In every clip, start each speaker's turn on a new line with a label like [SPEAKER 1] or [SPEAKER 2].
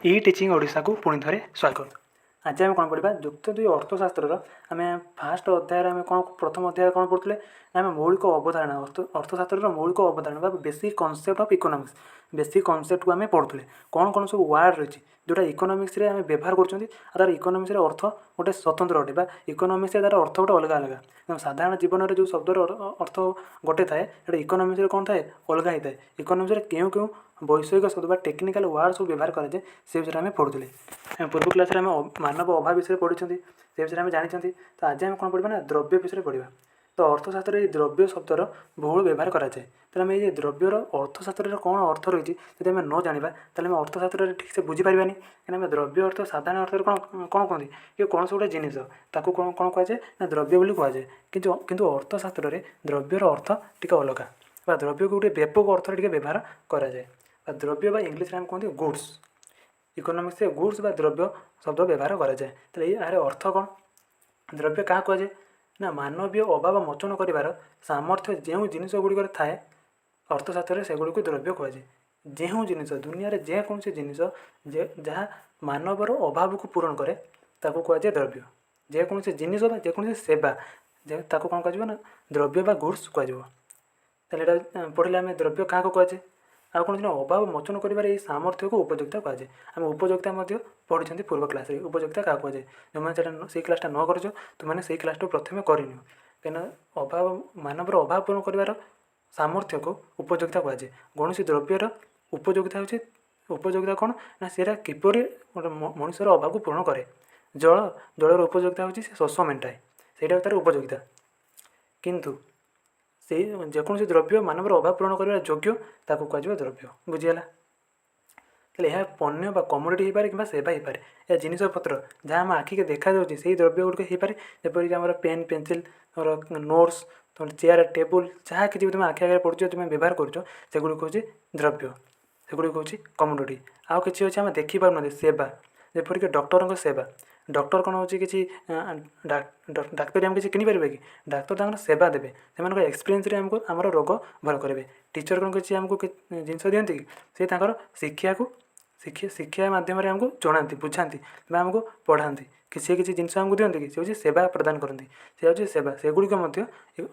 [SPEAKER 1] ଇ teaching ଓଡ଼ିଶାକୁ ପୁଣି ଥରେ ସ୍ୱାଗତ। ଆଜି ଆମେ କ'ଣ ପଢ଼ିବା? ଯୁକ୍ତ ଦୁଇ ଅର୍ଥଶାସ୍ତ୍ରର ଆମେ ଫାଷ୍ଟ ଅଧ୍ୟାୟରେ ଆମେ କ'ଣ, ପ୍ରଥମ ଅଧ୍ୟାୟରେ କ'ଣ ପଢ଼ୁଥିଲେ ନା ଆମେ ମୌଳିକ ଅବଧାରଣା, ଅର୍ଥଶାସ୍ତ୍ରର ମୌଳିକ ଅବଧାରଣା ବା basic concept of economics. Basic କନସେପ୍ଟକୁ ଆମେ ପଢ଼ୁଥିଲେ, କ'ଣ କ'ଣ ସବୁ ୱାର୍ଡ଼ ରହିଛି ଯେଉଁଟା ଇକୋନୋମିକ୍ସରେ ଆମେ ବ୍ୟବହାର କରୁଛନ୍ତି ଆଉ ତା'ର ଇକୋନୋମିକ୍ସରେ ଅର୍ଥ ଗୋଟେ ସ୍ୱତନ୍ତ୍ର ଅଟେ ବା ଇକୋନୋମିକ୍ସରେ ତା'ର ଅର୍ଥ ଗୋଟେ ଅଲଗା ଅଲଗା। ତେଣୁ ସାଧାରଣ ଜୀବନରେ ଯେଉଁ ଶବ୍ଦର ଅର୍ଥ ଗୋଟେ ଥାଏ, ସେଇଟା ଇକୋନୋମିକ୍ସରେ କ'ଣ ଥାଏ? ଅଲଗା ହେଇଥାଏ। ଇକୋନୋମିକ୍ସରେ କେଉଁ କେଉଁ ବୈଷୟିକ ଶବ୍ଦ ବା ଟେକ୍ନିକାଲ ୱାର୍ଡ଼ ସବୁ ବ୍ୟବହାର କରାଯାଏ, ସେ ବିଷୟରେ ଆମେ ପଢ଼ୁଥିଲେ। ଆମେ ପୂର୍ବ କ୍ଲାସ୍ରେ ଆମେ ମାନବ ଅଭାବ ବିଷୟରେ ପଢ଼ିଛନ୍ତି, ସେ ବିଷୟରେ ଆମେ ଜାଣିଛନ୍ତି। ତ ଆଜି ଆମେ କ'ଣ ପଢ଼ିବା ନା ଦ୍ରବ୍ୟ ବିଷୟରେ ପଢ଼ିବା। ତ ଅର୍ଥଶାସ୍ତ୍ରରେ ଏଇ ଦ୍ରବ୍ୟ ଶବ୍ଦର ବହୁଳ ବ୍ୟବହାର କରାଯାଏ। ତାହେଲେ ଆମେ ଏଇ ଯେ ଦ୍ରବ୍ୟର ଅର୍ଥଶାସ୍ତ୍ରରେ କ'ଣ ଅର୍ଥ ରହିଛି, ଯଦି ଆମେ ନ ଜାଣିବା, ତାହେଲେ ଆମେ ଅର୍ଥଶାସ୍ତ୍ରରେ ଠିକ୍ସେ ବୁଝିପାରିବାନି। କାହିଁକିନା ଆମେ ଦ୍ରବ୍ୟ ଅର୍ଥ ସାଧାରଣ ଅର୍ଥରେ କ'ଣ କ'ଣ କୁହନ୍ତି କି କୌଣସି ଗୋଟେ ଜିନିଷ, ତାକୁ କ'ଣ କ'ଣ କୁହାଯାଏ ନା ଦ୍ରବ୍ୟ ବୋଲି କୁହାଯାଏ। କିନ୍ତୁ ଅର୍ଥଶାସ୍ତ୍ରରେ ଦ୍ରବ୍ୟର ଅର୍ଥ ଟିକେ ଅଲଗା ବା ଦ୍ରବ୍ୟକୁ ଗୋଟେ ବ୍ୟାପକ ଅର୍ଥରେ ଟିକେ ବ୍ୟବହାର କରାଯାଏ। ବା ଦ୍ରବ୍ୟ ବା ଇଂଲିଶରେ ଆମେ କୁହନ୍ତି ଗୁଡ୍ସ। ଇକୋନୋମିକ୍ସରେ ଗୁଡ୍ସ ବା ଦ୍ରବ୍ୟ ଶବ୍ଦ ବ୍ୟବହାର କରାଯାଏ। ତାହେଲେ ଏହାର ଅର୍ଥ କ'ଣ? ଦ୍ରବ୍ୟ କାହା କୁହାଯାଏ ନା ମାନବୀୟ ଅଭାବ ମୋଚନ କରିବାର ସାମର୍ଥ୍ୟ ଯେଉଁ ଜିନିଷ ଗୁଡ଼ିକରେ ଥାଏ, ଅର୍ଥଶାସ୍ତ୍ରରେ ସେଗୁଡ଼ିକୁ ଦ୍ରବ୍ୟ କୁହାଯାଏ। ଯେଉଁ ଜିନିଷ, ଦୁନିଆରେ ଯେକୌଣସି ଜିନିଷ ଯେ ଯାହା ମାନବର ଅଭାବକୁ ପୂରଣ କରେ, ତାକୁ କୁହାଯାଏ ଦ୍ରବ୍ୟ। ଯେକୌଣସି ଜିନିଷ ବା ଯେକୌଣସି ସେବା, ତାକୁ କ'ଣ କୁହାଯିବ ନା ଦ୍ରବ୍ୟ ବା ଗୁଡ୍ସ କୁହାଯିବ। ତାହେଲେ ଏଇଟା ପଢ଼ିଲେ ଆମେ, ଦ୍ରବ୍ୟ କାହାକୁ କୁହାଯାଏ। ଆଉ କ'ଣ ନା ଅଭାବ ମୋଚନ କରିବାର ଏଇ ସାମର୍ଥ୍ୟକୁ ଉପଯୋଗିତା କୁହାଯାଏ। ଆମେ ଉପଯୋଗିତା ମଧ୍ୟ ପଢ଼ିଛନ୍ତି ପୂର୍ବ କ୍ଲାସ୍ରେ, ଉପଯୋଗିତା କାହାକୁ କୁହାଯାଏ। ଯେଉଁମାନେ ସେଇଟା ସେଇ କ୍ଲାସ୍ଟା ନ କରିଛ, ତୁମେମାନେ ସେଇ କ୍ଲାସ୍ଟାକୁ ପ୍ରଥମେ କରିନିଅ। କାହିଁକିନା ଅଭାବ, ମାନବର ଅଭାବ ପୂରଣ କରିବାର ସାମର୍ଥ୍ୟକୁ ଉପଯୋଗିତା କୁହାଯାଏ। କୌଣସି ଦ୍ରବ୍ୟର ଉପଯୋଗିତା ହେଉଛି, ଉପଯୋଗିତା କ'ଣ ନା ସେଇଟା କିପରି ଗୋଟେ ମଣିଷର ଅଭାବକୁ ପୂରଣ କରେ। ଜଳର ଉପଯୋଗିତା ହେଉଛି ସେ ଶୋଷ ମେଣ୍ଟାଏ, ସେଇଟା ତା'ର ଉପଯୋଗିତା। କିନ୍ତୁ ସେଇ ଯେକୌଣସି ଦ୍ରବ୍ୟ ମାନବର ଅଭାବ ପୂରଣ କରିବା ଯୋଗ୍ୟ, ତାକୁ କୁହାଯିବ ଦ୍ରବ୍ୟ। ବୁଝିହେଲା? ତାହେଲେ ଏହା ପଣ୍ୟ ବା କମୋଡ଼ିଟି ହେଇପାରେ କିମ୍ବା ସେବା ହେଇପାରେ। ଏହା ଜିନିଷପତ୍ର ଯାହା ଆମ ଆଖିକି ଦେଖାଯାଉଛି, ସେଇ ଦ୍ରବ୍ୟ ଗୁଡ଼ିକ ହେଇପାରେ। ଯେପରିକି ଆମର ପେନ୍, ପେନସିଲ୍, ତୁମର ନୋଟ୍ସ, ତୁମର ଚେୟାର, ଟେବୁଲ୍, ଯାହା କିଛି ବି ତୁମେ ଆଖି ଆଗରେ ପଡ଼ୁଛ, ତୁମେ ବ୍ୟବହାର କରୁଛ, ସେଗୁଡ଼ିକ ହେଉଛି ଦ୍ରବ୍ୟ, ସେଗୁଡ଼ିକ ହେଉଛି କମୋଡ଼ିଟି। ଆଉ କିଛି ଅଛି ଆମେ ଦେଖିପାରୁନାହାନ୍ତି, ସେବା। ଯେପରିକି ଡକ୍ଟରଙ୍କ ସେବା। ଡକ୍ଟର କ'ଣ ହେଉଛି କିଛି ଡାକ୍ତରୀ ଆମେ କିଛି କିଣିପାରିବେ କି? ଡାକ୍ତର ତାଙ୍କର ସେବା ଦେବେ, ସେମାନଙ୍କ ଏକ୍ସପିରିଏନ୍ସରେ ଆମକୁ ଆମର ରୋଗ ଭଲ କରିବେ। ଟିଚର୍ କ'ଣ କିଛି ଆମକୁ ଜିନିଷ ଦିଅନ୍ତି କି? ସେ ତାଙ୍କର ଶିକ୍ଷାକୁ ଶିକ୍ଷା ମାଧ୍ୟମରେ ଆମକୁ ଜଣାନ୍ତି, ବୁଝାନ୍ତି ବା ଆମକୁ ପଢ଼ାନ୍ତି କି ସେ କିଛି ଜିନିଷ ଆମକୁ ଦିଅନ୍ତି କି? ସେ ହେଉଛି ସେବା ପ୍ରଦାନ କରନ୍ତି, ସେ ହେଉଛି ସେବା। ସେଗୁଡ଼ିକ ମଧ୍ୟ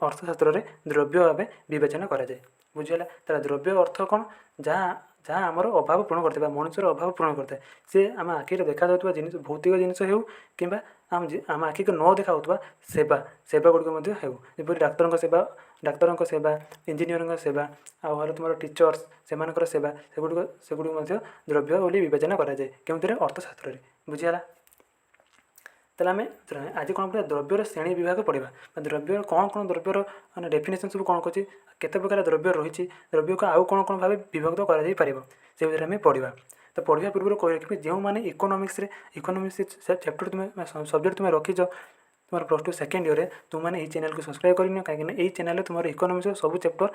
[SPEAKER 1] ଅର୍ଥଶାସ୍ତ୍ରରେ ଦ୍ରବ୍ୟ ଭାବେ ବିବେଚନା କରାଯାଏ। ବୁଝିହେଲା? ତାହେଲେ ଦ୍ରବ୍ୟ ଅର୍ଥ କ'ଣ? ଯାହା ଆମର ଅଭାବ ପୂରଣ କରିଥାଏ ବା ମଣିଷର ଅଭାବ ପୂରଣ କରିଥାଏ। ସେ ଆମ ଆଖିରେ ଦେଖାଯାଉଥିବା ଜିନିଷ, ଭୌତିକ ଜିନିଷ ହେଉ କିମ୍ବା ଆମ ଆଖିକୁ ନ ଦେଖାଯାଉଥିବା ସେବା ଗୁଡ଼ିକ ମଧ୍ୟ ହେଉ। ଯେପରି ଡାକ୍ତରଙ୍କ ସେବା, ଇଞ୍ଜିନିୟରଙ୍କ ସେବା, ଆଉ ହେଲା ତୁମର ଟିଚର୍ସ, ସେମାନଙ୍କର ସେବା, ସେଗୁଡ଼ିକ ମଧ୍ୟ ଦ୍ରବ୍ୟ ବୋଲି ବିବେଚନା କରାଯାଏ। କେଉଁଥିରେ? ଅର୍ଥଶାସ୍ତ୍ରରେ। ବୁଝିହେଲା? ତାହେଲେ ଆମେ ଆଜି କ'ଣ ପଢ଼ିବା? ଦ୍ରବ୍ୟର ଶ୍ରେଣୀ ବିଭାଗ ପଢ଼ିବା ବା ଦ୍ରବ୍ୟର କ'ଣ କ'ଣ, ଦ୍ରବ୍ୟର ମାନେ ଡେଫିନେସନ୍ ସବୁ କ'ଣ କରୁଛି, କେତେ ପ୍ରକାର ଦ୍ରବ୍ୟ ରହିଛି, ଦ୍ରବ୍ୟକୁ ଆଉ କ'ଣ କ'ଣ ଭାବେ ବିଭକ୍ତ କରାଯାଇପାରିବ, ସେ ବିଷୟରେ ଆମେ ପଢ଼ିବା। ତ ପଢ଼ିବା ପୂର୍ବରୁ କହି ରଖିବି, ଯେଉଁମାନେ ଇକୋନୋମିକ୍ସ ଚାପ୍ଟର ତୁମେ, ସବଜେକ୍ଟ ତୁମେ ରଖିଛ ତୁମର ପ୍ଲସ୍ ଟୁ ସେକେଣ୍ଡ ଇୟର୍ରେ, ତୁମମାନେ ଏଇ ଚ୍ୟାନେଲକୁ ସବସ୍କ୍ରାଇବ୍ କରିନିଅ। କାହିଁକିନା ଏଇ ଚ୍ୟାନେଲରେ ତୁମର ଇକୋନୋମିକ୍ସର ସବୁ ଚାପ୍ଟର,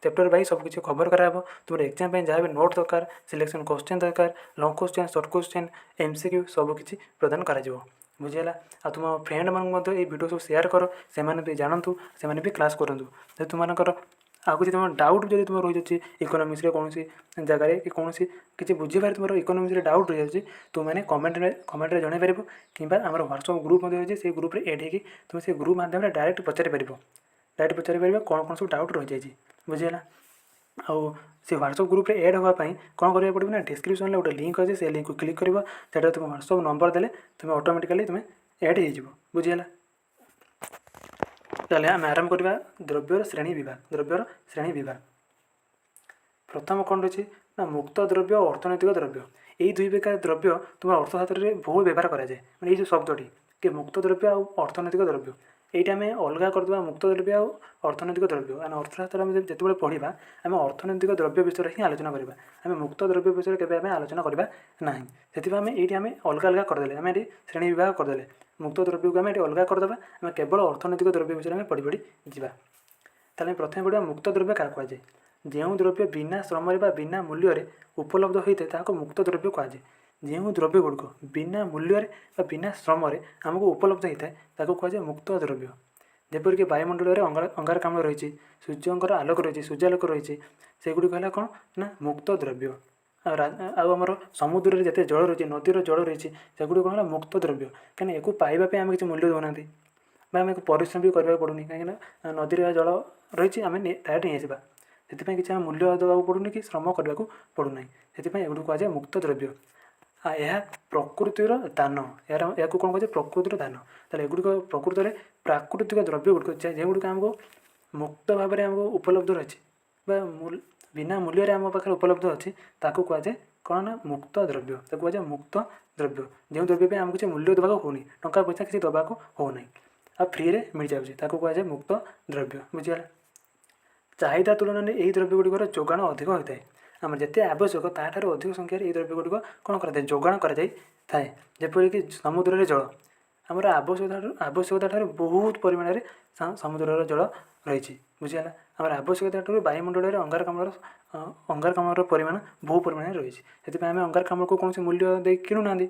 [SPEAKER 1] ଚାପ୍ଟର ବାଇ ସବୁ କିଛି କଭର୍ କରାହେବ। ତୁମର ଏକ୍ଜାମ୍ ପାଇଁ ଯାହା ବି ନୋଟ୍ ଦରକାର, ସିଲେକ୍ସନ୍ କୋଶ୍ଚେନ୍ ଦରକାର, long question, short question, MCQ ସବୁ କିଛି ପ୍ରଦାନ କରାଯିବ। ବୁଝିହେଲା? ଆଉ ତୁମ ଫ୍ରେଣ୍ଡମାନଙ୍କୁ ମଧ୍ୟ ଏଇ ଭିଡ଼ିଓ ସବୁ ସେୟାର କର, ସେମାନେ ବି ଜାଣନ୍ତୁ, ସେମାନେ ବି କ୍ଲାସ୍ କରନ୍ତୁ। ଯଦି ତୁମମାନଙ୍କର ଆଉ କିଛି ତୁମ ଡାଉଟ୍ ଯଦି ତୁମର ରହିଯାଉଛି ଇକୋନୋମିକ୍ସରେ କୌଣସି ଜାଗାରେ କି କୌଣସି କିଛି ବୁଝିବାରେ ତୁମର ଇକୋନୋମିକ୍ସରେ ଡାଉଟ୍ ରହିଯାଉଛି, ତୁମେମାନେ କମେଣ୍ଟରେ ଜଣାଇ ପାରିବ କିମ୍ବା ଆମର ହ୍ୱାଟ୍ସଆପ୍ ଗ୍ରୁପ୍ ମଧ୍ୟ ରହିଛି। ସେଇ ଗ୍ରୁପ୍ରେ ଏଡ଼୍ ହେଇକି ତୁମେ ସେଇ ଗ୍ରୁପ୍ ମାଧ୍ୟମରେ ଡାଇରେକ୍ଟ ପଚାରି ପାରିବ, ଡାଇରେକ୍ଟ ପଚାରି ପାରିବ କ'ଣ କ'ଣ ସବୁ ଡାଉଟ୍ ରହିଯାଇଛି। ବୁଝିହେଲା? ଆଉ ସେ ହ୍ୱାଟ୍ସଆପ୍ ଗ୍ରୁପ୍ରେ ଏଡ଼୍ ହେବା ପାଇଁ କ'ଣ କରିବାକୁ ପଡ଼ିବ ନା ଡିସ୍କ୍ରିପ୍ସନ୍ରେ ଗୋଟେ ଲିଙ୍କ୍ ଅଛି, ସେ ଲିଙ୍କ୍କୁ କ୍ଲିକ୍ କରିବ। ସେଠାରେ ତୁମ ହ୍ୱାଟ୍ସଆପ୍ ନମ୍ବର ଦେଲେ ତୁମେ ଅଟୋମେଟିକାଲି ତୁମେ ଏଡ଼୍ ହେଇଯିବ। ବୁଝିହେଲା? ତାହେଲେ ଆମେ ଆରମ୍ଭ କରିବା ଦ୍ରବ୍ୟର ଶ୍ରେଣୀ ବିଭାଗ। ଦ୍ରବ୍ୟର ଶ୍ରେଣୀ ବିଭାଗ ପ୍ରଥମ କ'ଣ ରହିଛି ନା ମୁକ୍ତ ଦ୍ରବ୍ୟ ଓ ଅର୍ଥନୈତିକ ଦ୍ରବ୍ୟ। ଏଇ ଦୁଇ ପ୍ରକାର ଦ୍ରବ୍ୟ ତୁମର ଅର୍ଥଶାସ୍ତ୍ରରେ ବହୁ ବ୍ୟବହାର କରାଯାଏ। ମାନେ ଏଇ ଯେଉଁ ଶବ୍ଦଟି କି ମୁକ୍ତ ଦ୍ରବ୍ୟ ଆଉ ଅର୍ଥନୈତିକ ଦ୍ରବ୍ୟ, ଏଇଟା ଆମେ ଅଲଗା କରିଦେବା, ମୁକ୍ତ ଦ୍ରବ୍ୟ ଆଉ ଅର୍ଥନୈତିକ ଦ୍ରବ୍ୟ। କାରଣ ଅର୍ଥଶାସ୍ତ୍ର ଆମେ ଯେତେବେଳେ ପଢ଼ିବା, ଆମେ ଅର୍ଥନୈତିକ ଦ୍ରବ୍ୟ ବିଷୟରେ ହିଁ ଆଲୋଚନା କରିବା। ଆମେ ମୁକ୍ତ ଦ୍ରବ୍ୟ ବିଷୟରେ କେବେ ଆମେ ଆଲୋଚନା କରିବା ନାହିଁ। ସେଥିପାଇଁ ଆମେ ଏଇଠି ଆମେ ଅଲଗା ଅଲଗା କରିଦେଲେ, ଆମେ ଏଠି ଶ୍ରେଣୀ ବିଭାଗ କରିଦେଲେ। ମୁକ୍ତ ଦ୍ରବ୍ୟକୁ ଆମେ ଏଠି ଅଲଗା କରିଦେବା, ଆମେ କେବଳ ଅର୍ଥନୈତିକ ଦ୍ରବ୍ୟ ବିଷୟରେ ଆମେ ପଢ଼ି ପଢ଼ି ଯିବା। ତାହେଲେ ଆମେ ପ୍ରଥମେ ପଢ଼ିବା ମୁକ୍ତ ଦ୍ରବ୍ୟ କାହାକୁ କୁହାଯାଏ। ଯେଉଁ ଦ୍ରବ୍ୟ ବିନା ଶ୍ରମରେ ବା ବିନା ମୂଲ୍ୟରେ ଉପଲବ୍ଧ ହୋଇଥାଏ, ତାହାକୁ ମୁକ୍ତ ଦ୍ରବ୍ୟ କୁହାଯାଏ। ଯେଉଁ ଦ୍ରବ୍ୟ ଗୁଡ଼ିକ ବିନା ମୂଲ୍ୟରେ ବା ବିନା ଶ୍ରମରେ ଆମକୁ ଉପଲବ୍ଧ ହୋଇଥାଏ, ତାକୁ କୁହାଯାଏ ମୁକ୍ତ ଦ୍ରବ୍ୟ। ଯେପରିକି ବାୟୁମଣ୍ଡଳରେ ଅଙ୍ଗାରକାମ୍ଳ ରହିଛି, ସୂର୍ଯ୍ୟଙ୍କର ଆଲୋକ ରହିଛି, ସୂର୍ଯ୍ୟାଲୋକ ରହିଛି, ସେଗୁଡ଼ିକ ହେଲା କ'ଣ ନା ମୁକ୍ତ ଦ୍ରବ୍ୟ। ଆଉ ଆମର ସମୁଦ୍ରରେ ଯେତେ ଜଳ ରହିଛି, ନଦୀର ଜଳ ରହିଛି, ସେଗୁଡ଼ିକ କ'ଣ ହେଲା? ମୁକ୍ତ ଦ୍ରବ୍ୟ। କାହିଁକିନା ୟାକୁ ପାଇବା ପାଇଁ ଆମେ କିଛି ମୂଲ୍ୟ ଦେଉନାହାନ୍ତି ବା ଆମେ ପରିଶ୍ରମ ବି କରିବାକୁ ପଡ଼ୁନି। କାହିଁକିନା ନଦୀରେ ଜଳ ରହିଛି, ଆମେ ଡାଇରେକ୍ଟ ନେଇଆସିବା। ସେଥିପାଇଁ କିଛି ଆମେ ମୂଲ୍ୟ ଦେବାକୁ ପଡ଼ୁନି କି ଶ୍ରମ କରିବାକୁ ପଡ଼ୁନାହିଁ। ସେଥିପାଇଁ ଏଗୁଡ଼ିକୁ କୁହାଯାଏ ମୁକ୍ତ ଦ୍ରବ୍ୟ। ଆଉ ଏହା ପ୍ରକୃତିର ଦାନ। ଏହାକୁ କ'ଣ କୁହାଯାଏ? ପ୍ରକୃତିର ଦାନ। ତାହେଲେ ଏଗୁଡ଼ିକ ପ୍ରକୃତରେ ପ୍ରାକୃତିକ ଦ୍ରବ୍ୟ ଗୁଡ଼ିକ, ଯେଉଁଗୁଡ଼ିକ ଆମକୁ ମୁକ୍ତ ଭାବରେ ଆମକୁ ଉପଲବ୍ଧ ରହିଛି ବା ବିନା ମୂଲ୍ୟରେ ଆମ ପାଖରେ ଉପଲବ୍ଧ ଅଛି, ତାକୁ କୁହାଯାଏ କ'ଣ ନା ମୁକ୍ତ ଦ୍ରବ୍ୟ। ତାକୁ କୁହାଯାଏ ମୁକ୍ତ ଦ୍ରବ୍ୟ, ଯେଉଁ ଦ୍ରବ୍ୟ ପାଇଁ ଆମକୁ କିଛି ମୂଲ୍ୟ ଦେବାକୁ ହେଉନି, ଟଙ୍କା ପଇସା କିଛି ଦେବାକୁ ହେଉନାହିଁ ଆଉ ଫ୍ରିରେ ମିଳିଯାଉଛି, ତାକୁ କୁହାଯାଏ ମୁକ୍ତ ଦ୍ରବ୍ୟ। ବୁଝିଗଲା? ଚାହିଦା ତୁଳନାରେ ଏହି ଦ୍ରବ୍ୟ ଗୁଡ଼ିକର ଯୋଗାଣ ଅଧିକ ହୋଇଥାଏ। ଆମର ଯେତେ ଆବଶ୍ୟକ, ତାଠାରୁ ଅଧିକ ସଂଖ୍ୟାରେ ଏହି ଦ୍ରବ୍ୟ ଗୁଡ଼ିକ କ'ଣ କରାଯାଏ? ଯୋଗାଣ କରାଯାଇଥାଏ। ଯେପରିକି ସମୁଦ୍ରରେ ଜଳ, ଆମର ଆବଶ୍ୟକତା ଠାରୁ ବହୁତ ପରିମାଣରେ ସମୁଦ୍ରର ଜଳ ରହିଛି। ବୁଝିଗଲା? ଆମର ଆବଶ୍ୟକତା ଠାରୁ ବାୟୁମଣ୍ଡଳରେ ଅଙ୍ଗାରକାମ୍ଳର ପରିମାଣ ବହୁ ପରିମାଣରେ ରହିଛି। ସେଥିପାଇଁ ଆମେ ଅଙ୍ଗାରକାମ୍ଳକୁ କୌଣସି ମୂଲ୍ୟ ଦେଇ କିଣୁନାହାନ୍ତି,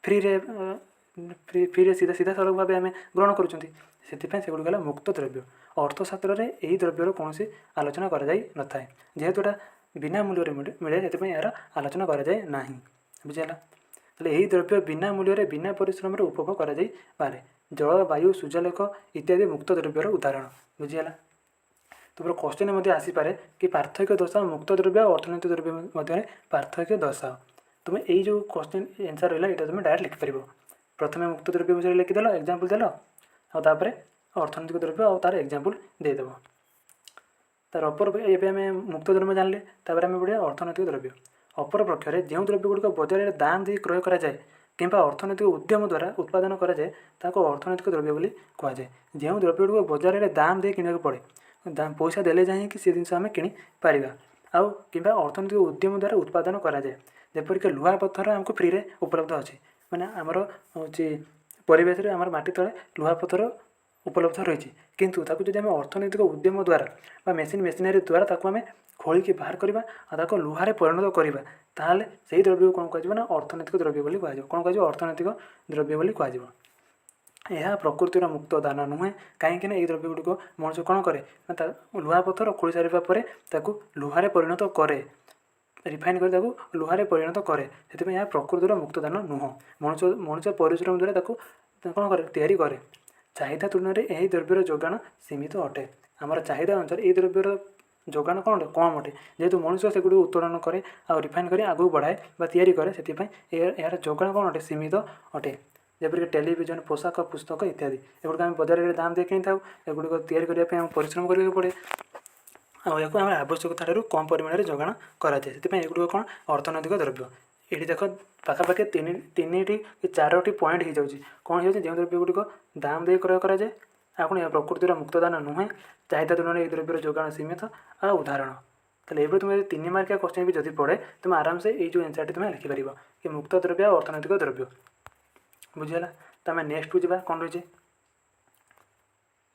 [SPEAKER 1] ଫ୍ରିରେ ସିଧାସଳଖ ଭାବେ ଆମେ ଗ୍ରହଣ କରୁଛନ୍ତି। ସେଥିପାଇଁ ସେଗୁଡ଼ିକ ହେଲା ମୁକ୍ତ ଦ୍ରବ୍ୟ। ଅର୍ଥଶାସ୍ତ୍ରରେ ଏହି ଦ୍ରବ୍ୟର କୌଣସି ଆଲୋଚନା କରାଯାଇ ନଥାଏ। ଯେହେତୁ ଏଇଟା ବିନା ମୂଲ୍ୟରେ ମିଳେ, ସେଥିପାଇଁ ଏହାର ଆଲୋଚନା କରାଯାଏ ନାହିଁ। ବୁଝିହେଲା? ତାହେଲେ ଏହି ଦ୍ରବ୍ୟ ବିନା ମୂଲ୍ୟରେ, ବିନା ପରିଶ୍ରମରେ ଉପଭୋଗ କରାଯାଇପାରେ। ଜଳ, ବାୟୁ, ସୂର୍ଯ୍ୟାଲୋକ ଇତ୍ୟାଦି ମୁକ୍ତ ଦ୍ରବ୍ୟର ଉଦାହରଣ। ବୁଝିହେଲା? ତାପରେ କ୍ୱଶ୍ଚିନ୍ ମଧ୍ୟ ଆସିପାରେ କି ପାର୍ଥକ୍ୟ ଦର୍ଶାଅ, ମୁକ୍ତ ଦ୍ରବ୍ୟ ଆଉ ଅର୍ଥନୈତିକ ଦ୍ରବ୍ୟ ମଧ୍ୟରେ ପାର୍ଥକ୍ୟ ଦର୍ଶାଅ। ତୁମେ ଏଇ ଯେଉଁ କ୍ୱଶ୍ଚିନ୍ ଆନ୍ସର୍ ରହିଲା, ଏଇଟା ତୁମେ ଡାଇରେକ୍ଟ ଲେଖିପାରିବ। ପ୍ରଥମେ ମୁକ୍ତ ଦ୍ରବ୍ୟ ବିଷୟରେ ଲେଖିଦେଲ, ଏକ୍ଜାମ୍ପଲ୍ ଦେଲ, ଆଉ ତାପରେ ଅର୍ଥନୈତିକ ଦ୍ରବ୍ୟ ଆଉ ତାର ଏକ୍ଜାମ୍ପଲ୍ ଦେଇଦେବ। ତାର ଅପର ଏବେ ଆମେ ମୁକ୍ତ ଦ୍ରବ୍ୟ ଜାଣିଲେ, ତାପରେ ଆମେ ପଢ଼ିବା ଅର୍ଥନୈତିକ ଦ୍ରବ୍ୟ। ଅପର ପକ୍ଷରେ ଯେଉଁ ଦ୍ରବ୍ୟ ଗୁଡ଼ିକ ବଜାରରେ ଦାମ ଦେଇ କ୍ରୟ କରାଯାଏ କିମ୍ବା ଅର୍ଥନୈତିକ ଉଦ୍ୟମ ଦ୍ୱାରା ଉତ୍ପାଦନ କରାଯାଏ, ତାକୁ ଅର୍ଥନୈତିକ ଦ୍ରବ୍ୟ ବୋଲି କୁହାଯାଏ। ଯେଉଁ ଦ୍ରବ୍ୟ ଗୁଡ଼ିକ ବଜାରରେ ଦାମ ଦେଇ କିଣିବାକୁ ପଡ଼େ, ପଇସା ଦେଲେ ଯାଇକି ସେ ଜିନିଷ ଆମେ କିଣିପାରିବା, ଆଉ କିମ୍ବା ଅର୍ଥନୈତିକ ଉଦ୍ୟମ ଦ୍ୱାରା ଉତ୍ପାଦନ କରାଯାଏ। ଯେପରିକି ଲୁହା ପଥର ଆମକୁ ଫ୍ରିରେ ଉପଲବ୍ଧ ଅଛି, ମାନେ ଆମର ହେଉଛି ପରିବେଶରେ, ଆମର ମାଟି ତଳେ ଲୁହା ପଥର ଉପଲବ୍ଧ ରହିଛି। କିନ୍ତୁ ତାକୁ ଯଦି ଆମେ ଅର୍ଥନୈତିକ ଉଦ୍ୟମ ଦ୍ୱାରା ବା ମେସିନ୍ ମେସିନାରୀ ଦ୍ୱାରା ତାକୁ ଆମେ ଖୋଳିକି ବାହାର କରିବା ଆଉ ତାକୁ ଲୁହାରେ ପରିଣତ କରିବା, ତାହେଲେ ସେଇ ଦ୍ରବ୍ୟକୁ କ'ଣ କୁହାଯିବ ନା ଅର୍ଥନୈତିକ ଦ୍ରବ୍ୟ ବୋଲି କୁହାଯିବ। କ'ଣ କୁହାଯିବ? ଅର୍ଥନୈତିକ ଦ୍ରବ୍ୟ ବୋଲି କୁହାଯିବ। ଏହା ପ୍ରକୃତିର ମୁକ୍ତ ଦାନ ନୁହେଁ। କାହିଁକିନା ଏଇ ଦ୍ରବ୍ୟ ଗୁଡ଼ିକ ମଣିଷ କ'ଣ କରେ ନା ତା ଲୁହା ପଥର ଖୋଳି ସାରିବା ପରେ ତାକୁ ଲୁହାରେ ପରିଣତ କରେ, ରିଫାଇନ୍ କରି ତାକୁ ଲୁହାରେ ପରିଣତ କରେ। ସେଥିପାଇଁ ଏହା ପ୍ରକୃତିର ମୁକ୍ତଦାନ ନୁହଁ। ମଣିଷ ପରିଶ୍ରମ ଦ୍ୱାରା ତାକୁ କ'ଣ କରେ? ତିଆରି କରେ। ଚାହିଦା ତୁଳନାରେ ଏହି ଦ୍ରବ୍ୟର ଯୋଗାଣ ସୀମିତ ଅଟେ। ଆମର ଚାହିଦା ଅନୁସାରେ ଏହି ଦ୍ରବ୍ୟର ଯୋଗାଣ କ'ଣ ଅଟେ? କମ୍ ଅଟେ। ଯେହେତୁ ମଣିଷ ସେଗୁଡ଼ିକୁ ଉତ୍ତୋଳନ କରେ ଆଉ ରିଫାଇନ୍ କରି ଆଗକୁ ବଢ଼ାଏ ବା ତିଆରି କରେ, ସେଥିପାଇଁ ଏହାର ଯୋଗାଣ କ'ଣ ଅଟେ? ସୀମିତ ଅଟେ। ଯେପରିକି ଟେଲିଭିଜନ, ପୋଷାକ, ପୁସ୍ତକ ଇତ୍ୟାଦି। ଏଗୁଡ଼ିକ ଆମେ ବଜାରରେ ଦାମ ଦେଇ କିଣିଥାଉ। ଏଗୁଡ଼ିକ ତିଆରି କରିବା ପାଇଁ ଆମକୁ ପରିଶ୍ରମ କରିବାକୁ ପଡ଼େ ଆଉ ଏହାକୁ ଆମର ଆବଶ୍ୟକତା ଠାରୁ କମ୍ ପରିମାଣରେ ଯୋଗାଣ କରାଯାଏ। ସେଥିପାଇଁ ଏଗୁଡ଼ିକ କ'ଣ? ଅର୍ଥନୈତିକ ଦ୍ରବ୍ୟ। ଏଠି ଦେଖ, ପାଖାପାଖି ତିନିଟି କି ଚାରୋଟି ପଏଣ୍ଟ ହେଇଯାଉଛି। କ'ଣ ହେଇଯାଉଛି? ଯେଉଁ ଦ୍ରବ୍ୟ ଗୁଡ଼ିକ ଦାମ ଦେଇ କ୍ରୟ କରାଯାଏ, ଆଉ କ'ଣ ଏହା ପ୍ରକୃତିର ମୁକ୍ତଦାନ ନୁହେଁ, ଚାହିଦା ତୁଳନାରେ ଏହି ଦ୍ରବ୍ୟର ଯୋଗାଣ ସୀମିତ, ଆଉ ଉଦାହରଣ। ତାହେଲେ ଏଇଭଳି ତୁମେ ଯଦି 3 ମାର୍କିଆ କ୍ୱଶ୍ଚିନ୍ ବି ଯଦି ପଡ଼େ, ତୁମେ ଆରାମସେ ଏଇ ଯେଉଁ ଆନ୍ସର୍ଟି ତୁମେ ଲେଖିପାରିବ କି ମୁକ୍ତ ଦ୍ରବ୍ୟ ଆଉ ଅର୍ଥନୈତିକ ଦ୍ରବ୍ୟ। ବୁଝିହେଲା? ତ ଆମେ ନେକ୍ସଟକୁ ଯିବା। କ'ଣ ରହିଛି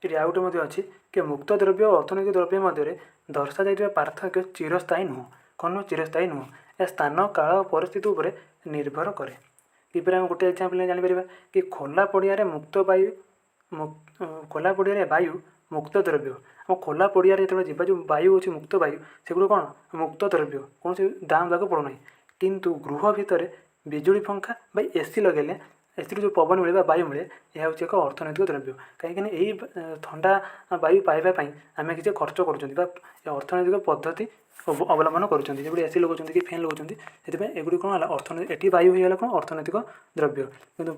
[SPEAKER 1] ଏଠି? ଆଉ ଗୋଟେ ମଧ୍ୟ ଅଛି କି ମୁକ୍ତ ଦ୍ରବ୍ୟ ଓ ଅର୍ଥନୈତିକ ଦ୍ରବ୍ୟ ମଧ୍ୟରେ ଦର୍ଶାଯାଇଥିବା ପାର୍ଥକ୍ୟ ଚିରସ୍ଥାୟୀ ନୁହଁ। କ'ଣ ନୁହଁ? ଚିରସ୍ଥାୟୀ ନୁହଁ। ଏହା ସ୍ଥାନ, କାଳ ଓ ପରିସ୍ଥିତି ଉପରେ ନିର୍ଭର କରେ। କିପରି? ଆମେ ଗୋଟେ ଏକ୍ଜାମ୍ପଲ୍ ନେଇ ଜାଣିପାରିବା କି ଖୋଲା ପଡ଼ିଆରେ ବାୟୁ ମୁକ୍ତ ଦ୍ରବ୍ୟ। ଆମ ଖୋଲା ପଡ଼ିଆରେ ଯେତେବେଳେ ଯିବା, ଯେଉଁ ବାୟୁ ଅଛି, ମୁକ୍ତ ବାୟୁ, ସେଗୁଡ଼ିକ କ'ଣ? ମୁକ୍ତ ଦ୍ରବ୍ୟ, କୌଣସି ଦାମ ଦେବାକୁ ପଡ଼ୁନାହିଁ। କିନ୍ତୁ ଗୃହ ଭିତରେ ବିଜୁଳି ପଙ୍ଖା ବା ଏସି ଲଗାଇଲେ ଏଥିରୁ ଯେଉଁ ପବନ ମିଳେ ବା ବାୟୁ ମିଳେ, ଏହା ହେଉଛି ଏକ ଅର୍ଥନୈତିକ ଦ୍ରବ୍ୟ। କାହିଁକିନା ଏଇ ଥଣ୍ଡା ବାୟୁ ପାଇବା ପାଇଁ ଆମେ କିଛି ଖର୍ଚ୍ଚ କରୁଛନ୍ତି ବା ଅର୍ଥନୈତିକ ପଦ୍ଧତି ଅବଲମ୍ବନ କରୁଛନ୍ତି, ଯେପରି ଏସି ଲଗାଉଛନ୍ତି କି ଫ୍ୟାନ୍ ଲଗାଉଛନ୍ତି। ସେଥିପାଇଁ ଏଗୁଡ଼ିକ କ'ଣ ହେଲା? ଏଠି ବାୟୁ ହେଇଗଲା କ'ଣ? ଅର୍ଥନୈତିକ ଦ୍ରବ୍ୟ। କିନ୍ତୁ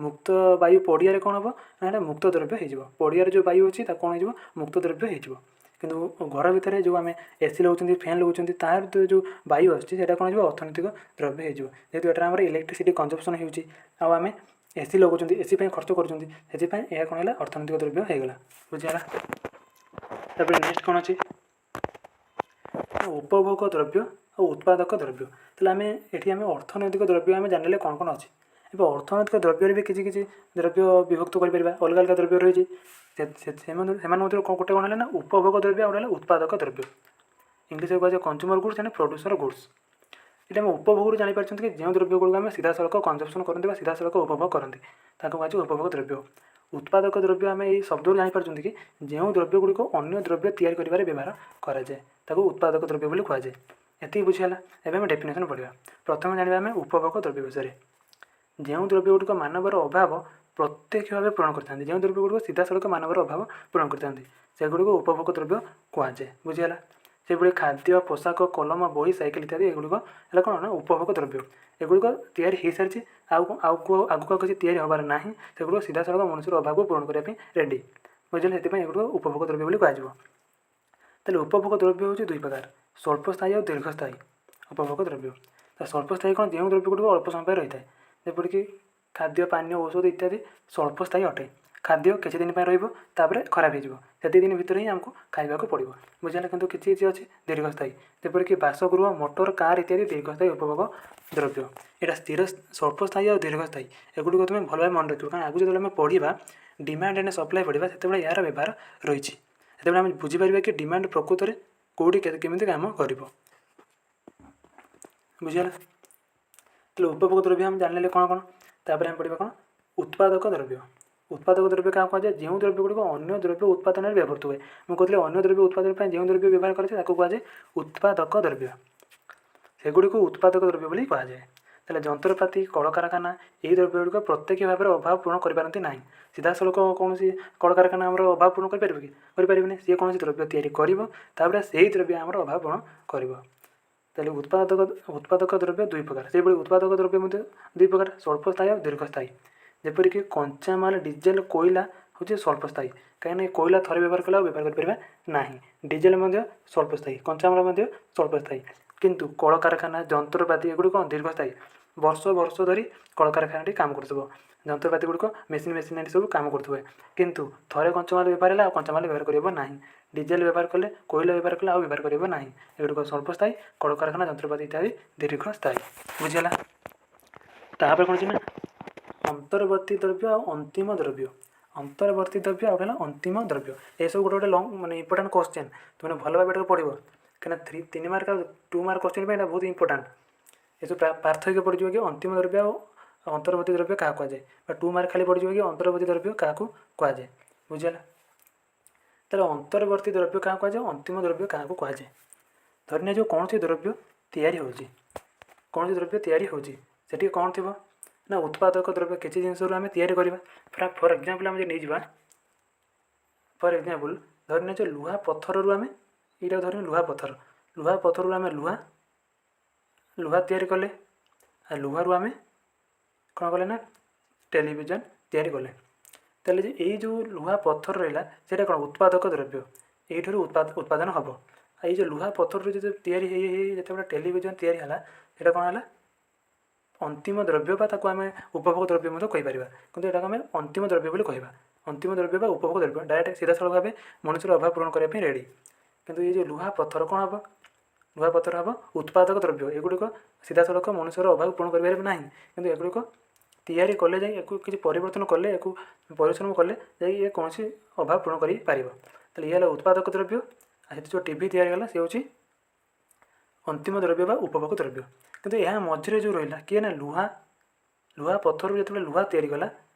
[SPEAKER 1] ମୁକ୍ତ ବାୟୁ ପଡ଼ିଆରେ କ'ଣ ହେବ ନା ଏଇଟା ମୁକ୍ତ ଦ୍ରବ୍ୟ ହେଇଯିବ। ପଡ଼ିଆରେ ଯେଉଁ ବାୟୁ ଅଛି, ତାକୁ କ'ଣ ହେଇଯିବ? ମୁକ୍ତ ଦ୍ରବ୍ୟ ହେଇଯିବ। କିନ୍ତୁ ଘର ଭିତରେ ଯେଉଁ ଆମେ ଏସି ଲଗାଉଛନ୍ତି, ଫ୍ୟାନ୍ ଲଗାଉଛନ୍ତି, ତାର ଯେଉଁ ବାୟୁ ଆସୁଛି, ସେଇଟା କ'ଣ ହେଇଯିବ? ଅର୍ଥନୈତିକ ଦ୍ରବ୍ୟ ହେଇଯିବ। ଯେହେତୁ ଏଠାରେ ଆମର ଇଲେକ୍ଟ୍ରିସିଟି କନଜମ୍ପସନ୍ ହେଉଛି ଆଉ ଆମେ ଏସି ଲଗାଉଛନ୍ତି, ଏସି ପାଇଁ ଖର୍ଚ୍ଚ କରୁଛନ୍ତି, ସେଥିପାଇଁ ଏହା କ'ଣ ହେଲା? ଅର୍ଥନୈତିକ ଦ୍ରବ୍ୟ ହେଇଗଲା। ବୁଝିହେଲା? ତାପରେ ନେକ୍ସଟ କ'ଣ ଅଛି? ଉପଭୋଗ ଦ୍ରବ୍ୟ ଆଉ ଉତ୍ପାଦକ ଦ୍ରବ୍ୟ। ତାହେଲେ ଆମେ ଏଠି ଆମେ ଅର୍ଥନୈତିକ ଦ୍ରବ୍ୟ ଆମେ ଜାଣିଲେ କ'ଣ କ'ଣ ଅଛି। ଏବେ ଅର୍ଥନୈତିକ ଦ୍ରବ୍ୟରେ ବି କିଛି କିଛି ଦ୍ରବ୍ୟ ବିଭକ୍ତ କରିପାରିବା। ଅଲଗା ଅଲଗା ଦ୍ରବ୍ୟ ରହିଛି। ସେମାନଙ୍କ ମଧ୍ୟରୁ କ'ଣ ଗୋଟେ କ'ଣ ହେଲା ନା ଉପଭୋଗ ଦ୍ରବ୍ୟ, ଆଉ ଗୋଟେ ହେଲା ଉତ୍ପାଦକ ଦ୍ରବ୍ୟ। ଇଂଲିଶରେ କୁହାଯାଏ consumer goods and producer goods। ଏଠି ଆମେ ଉପଭୋଗରୁ ଜାଣିପାରୁଛନ୍ତି କି ଯେଉଁ ଦ୍ରବ୍ୟ ଗୁଡ଼ିକୁ ଆମେ ସିଧାସଳଖ କନଜମ୍ପସନ୍ କରନ୍ତି ବା ସିଧାସଳଖ ଉପଭୋଗ କରନ୍ତି, ତାକୁ କୁହାଯାଏ ଉପଭୋଗ ଦ୍ରବ୍ୟ। ଉତ୍ପାଦକ ଦ୍ରବ୍ୟ ଆମେ ଏଇ ଶବ୍ଦରୁ ଜାଣିପାରୁଛନ୍ତି କି ଯେଉଁ ଦ୍ରବ୍ୟ ଗୁଡ଼ିକ ଅନ୍ୟ ଦ୍ରବ୍ୟ ତିଆରି କରିବାରେ ବ୍ୟବହାର କରାଯାଏ, ତାକୁ ଉତ୍ପାଦକ ଦ୍ରବ୍ୟ ବୋଲି କୁହାଯାଏ। ଏତିକି ବୁଝିଗଲା। ଏବେ ଆମେ ଡେଫିନେସନ୍ ପଢ଼ିବା। ପ୍ରଥମେ ଜାଣିବା ଆମେ ଉପଭୋଗ ଦ୍ରବ୍ୟ ବିଷୟରେ। ଯେଉଁ ଦ୍ରବ୍ୟ ଗୁଡ଼ିକ ମାନବର ଅଭାବ ପ୍ରତ୍ୟକ୍ଷ ଭାବେ ପୂରଣ କରିଥାନ୍ତି, ଯେଉଁ ଦ୍ରବ୍ୟ ଗୁଡ଼ିକ ସିଧାସଳଖ ମାନବର ଅଭାବ ପୂରଣ କରିଥାନ୍ତି, ସେଗୁଡ଼ିକୁ ଉପଭୋଗ ଦ୍ରବ୍ୟ କୁହାଯାଏ। ବୁଝିଗଲା? ସେଭଳି ଖାଦ୍ୟ, ପୋଷାକ, କଲମ, ବହି, ସାଇକେଲ ଇତ୍ୟାଦି, ଏଗୁଡ଼ିକ ହେଲା କ'ଣ ନା ଉପଭୋଗ ଦ୍ରବ୍ୟ। ଏଗୁଡ଼ିକ ତିଆରି ହେଇସାରିଛି ଆଉ ଆଉ ଆଗକୁ ଆଉ କିଛି ତିଆରି ହେବାର ନାହିଁ। ସେଗୁଡ଼ିକ ସିଧାସଳଖ ମନୁଷ୍ୟର ଅଭାବକୁ ପୂରଣ କରିବା ପାଇଁ ରେଡ଼ି। ବୁଝିଲେ? ସେଥିପାଇଁ ଏଗୁଡ଼ିକ ଉପଭୋଗ ଦ୍ରବ୍ୟ ବୋଲି କୁହାଯିବ। ତାହେଲେ ଉପଭୋଗ ଦ୍ରବ୍ୟ ହେଉଛି ଦୁଇ ପ୍ରକାର, ସ୍ୱଳ୍ପସ୍ଥାୟୀ ଆଉ ଦୀର୍ଘସ୍ଥାୟୀ ଉପଭୋଗ ଦ୍ରବ୍ୟ। ତ ସ୍ୱଳ୍ପସ୍ଥାୟୀ କ'ଣ? ଯେଉଁ ଦ୍ରବ୍ୟ ଗୁଡ଼ିକ ଅଳ୍ପ ସମୟ ପାଇଁ ରହିଥାଏ, ଯେପରିକି ଖାଦ୍ୟ, ପାନୀୟ, ଔଷଧ ଇତ୍ୟାଦି ସ୍ୱଳ୍ପସ୍ଥାୟୀ ଅଟେ। ଖାଦ୍ୟ କିଛି ଦିନ ପାଇଁ ରହିବ, ତାପରେ ଖରାପ ହେଇଯିବ। ସେତିକି ଦିନ ଭିତରେ ହିଁ ଆମକୁ ଖାଇବାକୁ ପଡ଼ିବ। ବୁଝିହେଲା? କିନ୍ତୁ କିଛି କିଛି ଅଛି ଦୀର୍ଘସ୍ଥାୟୀ, ଯେପରିକି ବାସଗୃହ, ମୋଟର କାର୍ ଇତ୍ୟାଦି ଦୀର୍ଘସ୍ଥାୟୀ ଉପଭୋଗ ଦ୍ରବ୍ୟ। ଏଇଟା ସ୍ଥିର, ସ୍ୱଳ୍ପସ୍ଥାୟୀ ଆଉ ଦୀର୍ଘସ୍ଥାୟୀ, ଏଗୁଡ଼ିକ ତୁମେ ଭଲ ଭାବେ ମନେ ରଖିବ। କାରଣ ଆଗକୁ ଯେତେବେଳେ ଆମେ ପଢ଼ିବା, ଡିମାଣ୍ଡ ଆଣ୍ଡ ସପ୍ଲାଏ ପଢ଼ିବା, ସେତେବେଳେ ଏହାର ବ୍ୟବହାର ରହିଛି। ସେତେବେଳେ ଆମେ ବୁଝିପାରିବା କି ଡିମାଣ୍ଡ ପ୍ରକୃତରେ କେଉଁଠି କେମିତି କାମ କରିବ। ବୁଝିଗଲା? ତାହେଲେ ଉପଭୋଗ ଦ୍ରବ୍ୟ ଆମେ ଜାଣିଲେ କ'ଣ କ'ଣ। ତାପରେ ଆମେ ପଢ଼ିବା କ'ଣ? ଉତ୍ପାଦକ ଦ୍ରବ୍ୟ। ଉତ୍ପାଦକ ଦ୍ରବ୍ୟ କାହାକୁ କୁହାଯାଏ? ଯେଉଁ ଦ୍ରବ୍ୟ ଗୁଡ଼ିକ ଅନ୍ୟ ଦ୍ରବ୍ୟ ଉତ୍ପାଦନରେ ବ୍ୟବହୃତ ହୁଏ। ମୁଁ କହୁଥିଲି, ଅନ୍ୟ ଦ୍ରବ୍ୟ ଉତ୍ପାଦନ ପାଇଁ ଯେଉଁ ଦ୍ରବ୍ୟ ବ୍ୟବହାର କରାଯାଏ, ତାକୁ କୁହାଯାଏ ଉତ୍ପାଦକ ଦ୍ରବ୍ୟ। ସେଗୁଡ଼ିକୁ ଉତ୍ପାଦକ ଦ୍ରବ୍ୟ ବୋଲି କୁହାଯାଏ। ତାହେଲେ ଯନ୍ତ୍ରପାତି, କଳକାରଖାନା, ଏହି ଦ୍ରବ୍ୟ ଗୁଡ଼ିକ ପ୍ରତ୍ୟକ୍ଷ ଭାବରେ ଅଭାବ ପୂରଣ କରିପାରନ୍ତି ନାହିଁ। ସିଧାସଳଖ କୌଣସି କଳକାରଖାନା ଆମର ଅଭାବ ପୂରଣ କରିପାରିବ କି? କରିପାରିବନି। ସିଏ କୌଣସି ଦ୍ରବ୍ୟ ତିଆରି କରିବ, ତାପରେ ସେଇ ଦ୍ରବ୍ୟ ଆମର ଅଭାବ ପୂରଣ କରିବ। ତାହେଲେ ଉତ୍ପାଦକ ଦ୍ରବ୍ୟ ଦୁଇ ପ୍ରକାର। ସେହିଭଳି ଉତ୍ପାଦକ ଦ୍ରବ୍ୟ ମଧ୍ୟ ଦୁଇ ପ୍ରକାର, ସ୍ୱଳ୍ପସ୍ଥାୟୀ ଆଉ ଦୀର୍ଘସ୍ଥାୟୀ। ଯେପରିକି କଞ୍ଚାମାଲ, ଡିଜେଲ, କୋଇଲା ହେଉଛି ସ୍ୱଳ୍ପସ୍ଥାୟୀ। କାହିଁକିନା ଏ କୋଇଲା ଥରେ ବ୍ୟବହାର କଲେ ଆଉ ବ୍ୟବହାର କରିପାରିବା ନାହିଁ। ଡିଜେଲ ମଧ୍ୟ ସ୍ୱଳ୍ପସ୍ଥାୟୀ, କଞ୍ଚାମାଲ ମଧ୍ୟ ସ୍ୱଳ୍ପସ୍ଥାୟୀ। କିନ୍ତୁ କଳକାରଖାନା, ଯନ୍ତ୍ରପାତି, ଏଗୁଡ଼ିକ କ'ଣ? ଦୀର୍ଘସ୍ଥାୟୀ। ବର୍ଷ ବର୍ଷ ଧରି କଳକାରଖାନାଟି କାମ କରୁଥିବ, ଯନ୍ତ୍ରପାତି ଗୁଡ଼ିକ, ମେସିନାରୀ ସବୁ କାମ କରୁଥିବେ। କିନ୍ତୁ ଥରେ କଞ୍ଚାମାଲ ବ୍ୟବହାର ହେଲା, ଆଉ କଞ୍ଚାମାଲ ବ୍ୟବହାର କରିହେବ ନାହିଁ। ଡିଜେଲ ବ୍ୟବହାର କଲେ, କୋଇଲା ବ୍ୟବହାର କଲେ, ଆଉ ବ୍ୟବହାର କରିହେବ ନାହିଁ। ଏଗୁଡ଼ିକ ସ୍ୱଳ୍ପସ୍ଥାୟୀ। କଳକାରଖାନା, ଯନ୍ତ୍ରପାତି ଇତ୍ୟାଦି ଦୀର୍ଘସ୍ଥାୟୀ। ବୁଝିହେଲା? ତାପରେ କ'ଣ ଅଛି ନା ଅନ୍ତର୍ବର୍ତ୍ତୀ ଦ୍ରବ୍ୟ ଆଉ ଅନ୍ତିମ ଦ୍ରବ୍ୟ। ଅନ୍ତର୍ବର୍ତ୍ତୀ ଦ୍ରବ୍ୟ ଆଉ ହେଲା ଅନ୍ତିମ ଦ୍ରବ୍ୟ। ଏସବୁ ଗୋଟେ ଗୋଟେ ଲଙ୍ଗ, ମାନେ ଇମ୍ପୋର୍ଟାଣ୍ଟ କ୍ୱେଶ୍ଚେନ୍। ତୁମେ ଭଲ ଭାବେ ଏଟାକୁ ପଢ଼ିବ, କାହିଁକିନା 3, 3 ମାର୍କ ଆଉ 2 ମାର୍କ କ୍ୱେଶ୍ଚେନ୍ ପାଇଁ ଏଇଟା ବହୁତ ଇମ୍ପୋର୍ଟାଣ୍ଟ। ଏସବୁ ପାର୍ଥକ୍ୟ ପଡ଼ିଯିବ କି ଅନ୍ତିମ ଦ୍ରବ୍ୟ ଆଉ ଅନ୍ତର୍ବର୍ତ୍ତୀ ଦ୍ରବ୍ୟ କାହାକୁ କୁହାଯାଏ, ବା 2 ମାର୍କ ଖାଲି ପଡ଼ିଯିବ କି ଅନ୍ତର୍ବର୍ତ୍ତୀ ଦ୍ରବ୍ୟ କାହାକୁ କୁହାଯାଏ। ବୁଝିହେଲା? ତାହେଲେ ଅନ୍ତର୍ବର୍ତ୍ତୀ ଦ୍ରବ୍ୟ କାହାକୁ କୁହାଯାଏ, ଅନ୍ତିମ ଦ୍ରବ୍ୟ କାହାକୁ କୁହାଯାଏ? ଧରି ନିଆଯାଉ କୌଣସି ଦ୍ରବ୍ୟ ତିଆରି ହେଉଛି। କୌଣସି ଦ୍ରବ୍ୟ ତିଆରି ହେଉଛି, ସେଠି କ'ଣ ଥିବ ନା ଉତ୍ପାଦକ ଦ୍ରବ୍ୟ। କିଛି ଜିନିଷରୁ ଆମେ ତିଆରି କରିବା। ଫର୍ ଏକ୍ଜାମ୍ପଲ୍ ଆମେ ଯଦି ନେଇଯିବା, ଫର୍ ଏକ୍ଜାମ୍ପଲ୍ ଧରି ନିଆଯାଉ ଲୁହା ପଥରରୁ ଆମେ, ଏଇଟା ଧରି ଲୁହା ପଥର, ଲୁହା ପଥରରୁ ଆମେ ଲୁହା ତିଆରି କଲେ। ଆଉ ଲୁହାରୁ ଆମେ କ'ଣ କଲେ ନା ଟେଲିଭିଜନ ତିଆରି କଲେ। ତାହେଲେ ଯେ ଏଇ ଯେଉଁ ଲୁହା ପଥର ରହିଲା, ସେଇଟା କ'ଣ? ଉତ୍ପାଦକ ଦ୍ରବ୍ୟ। ଏଇଠାରୁ ଉତ୍ପାଦନ ହେବ। ଆଉ ଏଇ ଯେଉଁ ଲୁହା ପଥରରୁ ଯେତେ ତିଆରି ହେଇ ହେଇ ଯେତେବେଳେ ଟେଲିଭିଜନ ତିଆରି ହେଲା, ସେଇଟା କ'ଣ ହେଲା? ଅନ୍ତିମ ଦ୍ରବ୍ୟ, ବା ତାକୁ ଆମେ ଉପଭୋଗ ଦ୍ରବ୍ୟ ମଧ୍ୟ କହିପାରିବା। କିନ୍ତୁ ଏଟାକୁ ଆମେ ଅନ୍ତିମ ଦ୍ରବ୍ୟ ବୋଲି କହିବା। ଅନ୍ତିମ ଦ୍ରବ୍ୟ ବା ଉପଭୋଗ ଦ୍ରବ୍ୟ ଡାଇରେକ୍ଟ ସିଧାସଳଖ ଭାବେ ମଣିଷର ଅଭାବ ପୂରଣ କରିବା ପାଇଁ ରେଡ଼ି। କିନ୍ତୁ ଏଇ ଯେଉଁ ଲୁହା ପଥର କ'ଣ ହେବ? ଲୁହା ପଥର ହେବ ଉତ୍ପାଦକ ଦ୍ରବ୍ୟ। ଏଗୁଡ଼ିକ ସିଧାସଳଖ ମନୁଷ୍ୟର ଅଭାବ ପୂରଣ କରିପାରିବେ ନାହିଁ। କିନ୍ତୁ ଏଗୁଡ଼ିକ ତିଆରି କଲେ ଯାଇ, ଏକୁ କିଛି ପରିବର୍ତ୍ତନ କଲେ, ଏକୁ ପରିଶ୍ରମ କଲେ ଯାଇ ଇଏ କୌଣସି ଅଭାବ ପୂରଣ କରିପାରିବ। ତାହେଲେ ଇଏ ହେଲା ଉତ୍ପାଦକ ଦ୍ରବ୍ୟ। ଆଉ ସେଠି ଯେଉଁ ଟିଭି ତିଆରି ହେଲା, ସେ ହେଉଛି ଅନ୍ତିମ ଦ୍ରବ୍ୟ ବା ଉପଭୋଗ ଦ୍ରବ୍ୟ। କିନ୍ତୁ ଏହା ମଝିରେ ଯେଉଁ ରହିଲା କିଏ ନା ଲୁହା। ଲୁହା ପଥରରୁ ଯେତେବେଳେ ଲୁହା ତିଆରି କଲା,